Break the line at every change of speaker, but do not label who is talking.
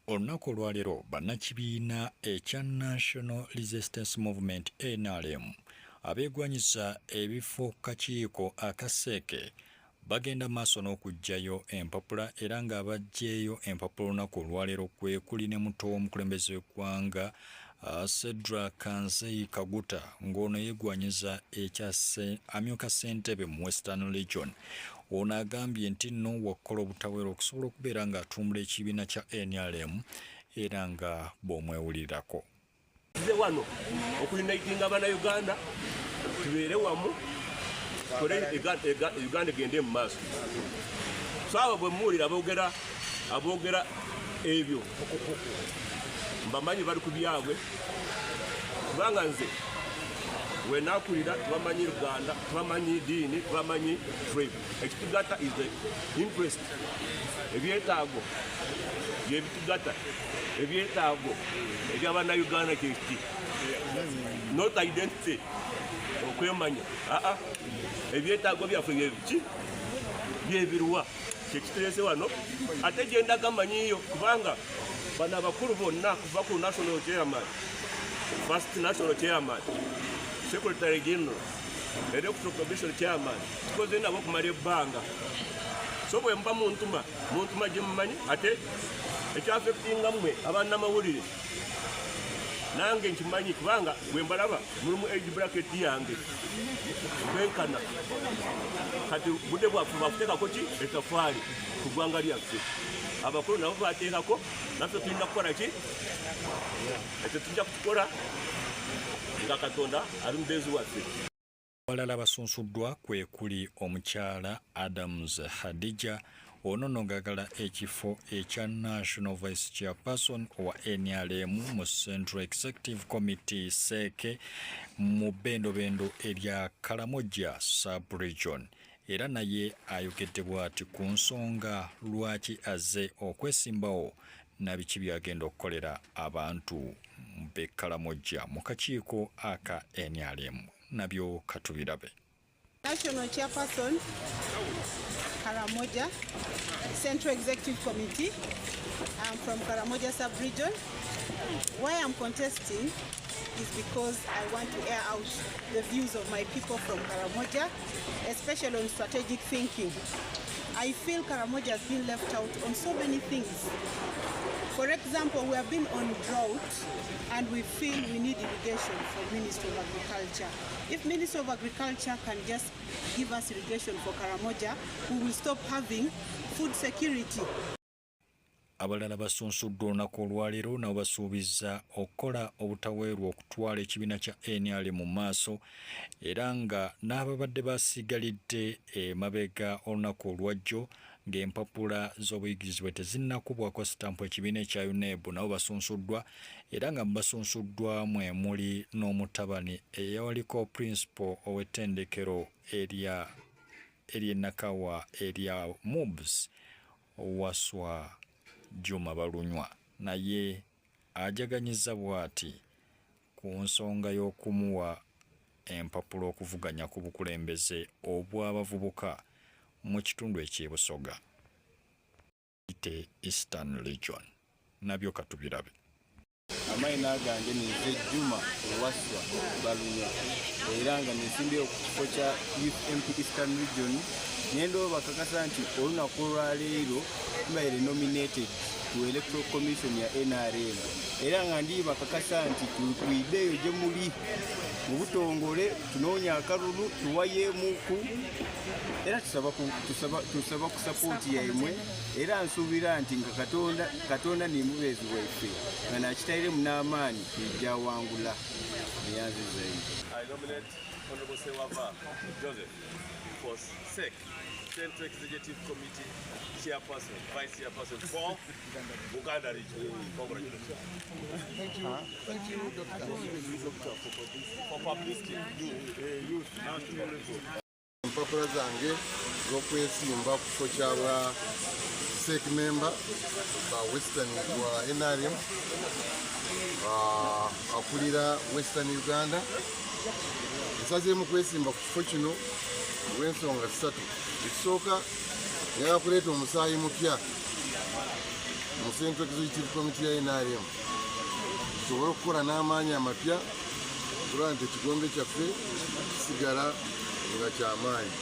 Olunaku olwaleero bannakibiina ekya National Resistance Movement NRM abeegwanyiza ebifo kakiiko akaseeke bagenda maaso n'okuggyayo empapula era ng'abaggyeeyo empapula olunaku olwaleero kwe kuli ne muto w'omukulembeze w'eggwanga Cedra Kanzei Kaguta ng'ono yeegwanyiza ekya amyuka ssentebe mu Western Region. Ono agambye nti nno wakukola obutaweera okusobola okubeera ng'atumbula ekibiina kya NRM era nga bw'omwewulirirako.
Nze wano okuunitinga Abannayuganda tubeere wamu, tukole Uganda egende mu maaso. So abo bwe muwulira aboogera ebyo, mbamanyi bali ku byabwe, kubanga nze wenakulira tebamanyi Luganda, tebamanyi diini, tebamanyi tribe. Ekitugatta is the interest, ebyetaago byebitugatta, ebyetaago ebyabannayuganda kyekiti, not identity, okwemanya. Aa, ebyetaago byaffe byebiki, byebiruwa, kyekituleese wano. Ate gyendaga manyiyo, kubanga bano abakulu bonna kuva ku national chairman, first national chairman, secretary general, electoral commission chairman, tukoze nabo okumala ebbanga. So bwe muba muntuma, muntuma gye mumanyi. Ate ekyaffectinga mmwe abannamawulire, nange nkimanyi, kubanga bwe mbalaba mulimu age bracket yange kwenkana. Kati budde bwaffe bakuteekako ki etafaali ku ggwanga lyaffe. Abakulu nabo bateekako, naffe tulina kukola ki? Ekyo tujja kukikola nga Katonda ali mubeezi waffe.
Abalala basunsuddwa kwe kuli omukyala Adams Hadija, ono nno ng'ayagala ekifo ekya National Vice Chairperson owa NRM mu Central Executive Committee CEC mu bbendobendo erya Karamoja sub-region, era naye ayogedde bw'ati ku nsonga lwaki azze okwesimbawo na biki by'agenda okukolera abantu b'e Karamoja mu kakiiko aka NRM. Nabyo katubirabe.
National Chairperson, Karamoja, Central Executive Committee. I'm from Karamoja sub-region. Why I'm contesting is because I want to air out the views of my people from Karamoja, especially on strategic thinking. I feel Karamoja has been left out on so many things. For example, we have been on drought and we feel we need irrigation from Ministry of Agriculture. If Ministry of Agriculture can just give us irrigation for Karamoja, we will stop having food security.
Abalala basunsuddwa olunaku olwaleero nabo basuubiza okukola obutaweerwa okutwala ekibiina kya NRM mu maaso, era nga n'ababadde basigalidde emabega olunaku olwajjo ng'empapula z'obuyigirizibwe tezinnakubwako sitampu ekibiina ekya UNEB nabo basunsuddwa, era nga mubasunsuddwa mwe muli n'omutabani eyawaliko principal ow'ettendekero erya ery'e erya MUBS, Waswa Juma Balunywa, naye ajaganyiza bw'ati ku nsonga y'okumuwa empapula okuvuganya ku bukulembeze obw'abavubuka mu kitundu eky'e Busoga Eastern Region. Nabyo katubirabe.
Amayina gange ninze Juma Owaswa Balunywa, era nga nesimbyewo ku kifo kya Youth MP Eastern Region. Nenda bakakasa nti olunaku olwaleero tubaire nominated ku Electoral Commission ya NRM, era nga ndi bakakasa nti twiddeeyo gye muli mu butongole tunoonya akalulu tuwayeemuku, era tusaba ku support yaimwe. Era nsuubira nti nga Katonda ni mubeezi waife nga nakitairemu n'amaanyi, tujja wangula neyanzizeeyo.
I nominate Honorable Sewava Joseph for CEC, Central Executive Committee Chairperson, Vice Chairperson for Buganda region. Congratulations.
Thank you. Thank you, Doctor.
For publicity.
Youth, national level. Empapula zange z'okwesimba ku kifo kya bwa CEC member ba Western wa NRM, akulira Western Uganda. Nsazeemu kwesimba ku kifo kino olw'ensonga ssatu. Ekisooka, njagala kuleeta omusaayi mupya. Mu Central Executive Committee ya NRM tusobole okukola n'amaanyi amapya, tulaba nti ekigombe kyaffe kisigala nga kyamaanyi.